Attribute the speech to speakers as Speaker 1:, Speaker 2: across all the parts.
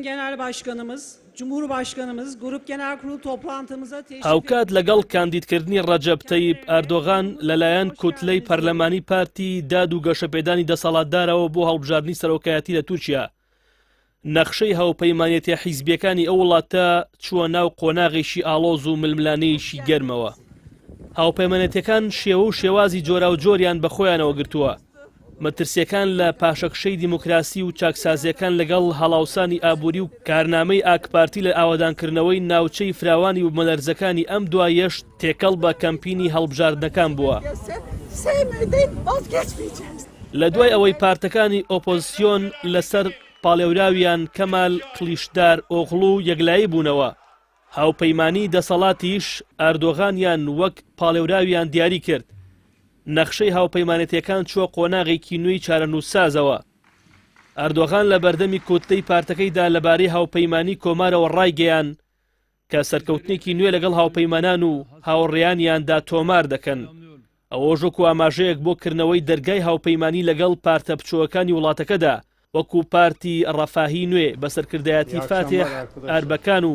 Speaker 1: Genel Başkanımız, Cumhurbaşkanımız Grup Genel Kurulu toplantımıza teşrif
Speaker 2: هاوکات لەگەڵ کاندیدکردنی ڕەجەب تەیب ئەردۆغان لەلایەن کوتلەی پەرلەمانی پارتی داد و گەشەپێدانی دەسەڵاتدارەوە بۆ هەڵبژاردنی سەرۆکایەتی لە تورکیا، نەخشەی هاوپەیمانێتیە حیزبیەکانی ئەو وڵاتە چووە ناو قۆناغێکی ئاڵۆز و ململانێیەکی گەرمەوە. هاوپەیمانێتیەکان شێوە و شێوازی جۆراوجۆریان بە خۆیانەوە گرتووە. مەترسیەکان لە پاشەکشەی دیموکراسی و چاکسازیەکان لەگەڵ هەڵاوسانی ئابووری و کارنامەی ئاکپارتی لە ئاوەدانکردنەوەی ناوچەی فراوانی بومەلەرزەکانی ئەم دواییەش تێکەڵ بە کەمپینی هەڵبژاردنەکان بووە. لە دوای ئەوەی پارتەکانی ئۆپۆزسیۆن لەسەر پاڵێوراویان کەمال قلیچدار ئۆغڵو یەکلایی بوونەوە، هاوپەیمانیی دەسەڵاتیش ئەردۆغانیان وەک پاڵێوراویان دیاری کرد، نەخشەی هاوپەیمانێتییەکان چووە قۆناغێکی نوێی چارەنووسسازەوە. ئەردۆغان لە بەردەمی کوتلەی پارتەکەیدا لەبارەی هاوپەیمانیی کۆمارەوە ڕایگەیاند کە سەرکەوتنێکی نوێ لەگەڵ هاوپەیمانان و هاوڕێیانیاندا تۆمار دەکەن. ئەوەش وەکو ئاماژەیەک بۆ کردنەوەی دەرگای هاوپەیمانی لەگەڵ پارتە بچووەکانی وڵاتەکەدا وەکو پارتی ڕەفاهی نوێ بە سەرکردایەتی فاتیح ئەربەکان و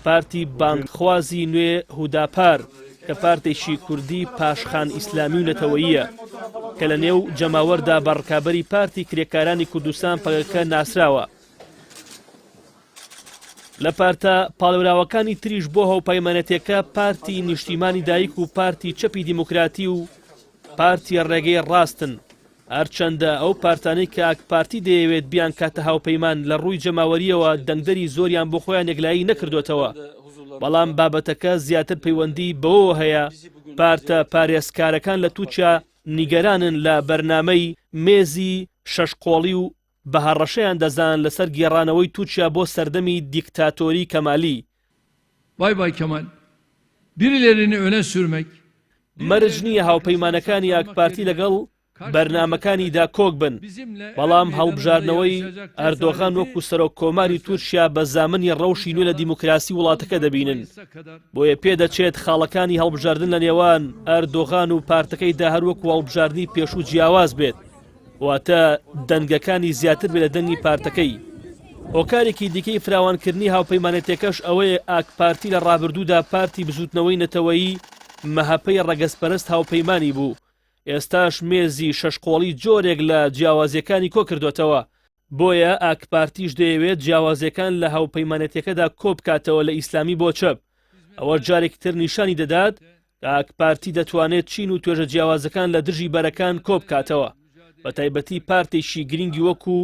Speaker 2: پارتی بانگخوازی نوێ هوداپار کە پارتێکی کوردی پاشخان ئیسلامی و نەتەوەییە کە لە نێو جەماوەردا بە ڕکابەری پارتی کرێکارانی کوردستان پەکەکە ناسراوە. لە پارتە پاڵێوراوەکانی تریش بۆ هاوپەیمانێتیەکە پارتی نیشتیمانی دایک و پارتی چەپی دیموکراتی و پارتی ڕێگەی ڕاستن، هەرچەندە ئەو پارتانەی کە ئاکپارتی دەیەوێت بیانکاتە هاوپەیمان لە ڕووی جەماوەرییەوە دەنگدەری زۆریان بۆ خۆیان یەکلایی نەکردۆتەوە، بەڵام بابەتەکە زیاتر پەیوەندی بەوەوە هەیە پارتە پارێزکارەکان لە تورکیا نیگەرانن لە بەرنامەی مێزی شەشقۆڵی و بە هەڕەشەیان دەزان لەسەر گێڕانەوەی تورکیا بۆ سەردەمی دیکتاتۆری کەمالی.
Speaker 3: Bay bay Kemal. Birilerini öne sürmek.
Speaker 2: مەرج نییە هاوپەیمانەکانی ئاکپارتی لەگەڵ بەرنامەکانیدا کۆک بن، بەڵام هەڵبژاردنەوەی ئەردۆغان وەکو سەرۆک کۆماری تورکیا بە زامنی ڕەوشی نوێ لە دیموکراسی وڵاتەکە دەبینن. بۆیە پێدەچێت خاڵەکانی هەڵبژاردن لە نێوان ئەردۆغان و پارتەکەیدا هەروەکو هەڵبژاردنی پێشوو جیاواز بێت. واتە دەنگەکانی زیاتر بێت لە دەنگی پارتەکەی. هۆکارێکی دیکەی فراوانکردنی هاوپەیمانێتیەکەش ئەوەیە ئاکپارتی لە ڕابردوودا پارتی بزوتنەوەی نەتەوەیی مەهەپەی ڕەگەزپەرست هاوپەیمانی بوو، ئێستاش مێزی شەشقۆڵی جۆرێک لە جیاوازیەکانی کۆکردۆتەوە، بۆیە ئاکپارتیش دەیەوێت جیاوازیەکان لە هاوپەیمانێتیەکەدا کۆبکاتەوە لە ئیسلامی بۆ چەپ، ئەوەش جارێکی تر نیشانی دەدات ئاکپارتی دەتوانێت چین و توێژە جیاوازەکان لە دژی بەرەکان کۆبکاتەوە، بەتایبەتی پارتێکی گرنگی وەکو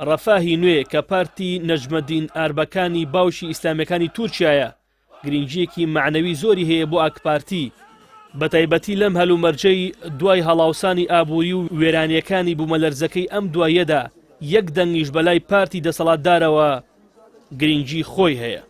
Speaker 2: ڕەفاهی نوێ کە پارتی نەجمەدین ئاربەکانی باوکی ئیسلامیەکانی تورکیایە، گرنگییەکی مەعنەوی زۆری هەیە بۆ ئاکپارتی، بەتایبەتی لەم هەلومەرجەی دوای هەڵاوسانی ئابووری و وێرانییەکانی بوومەلەرزەکەی ئەم دواییەدا یەک دەنگیش بەلای پارتی دەسەڵاتدارەوە گرنگی خۆی هەیە.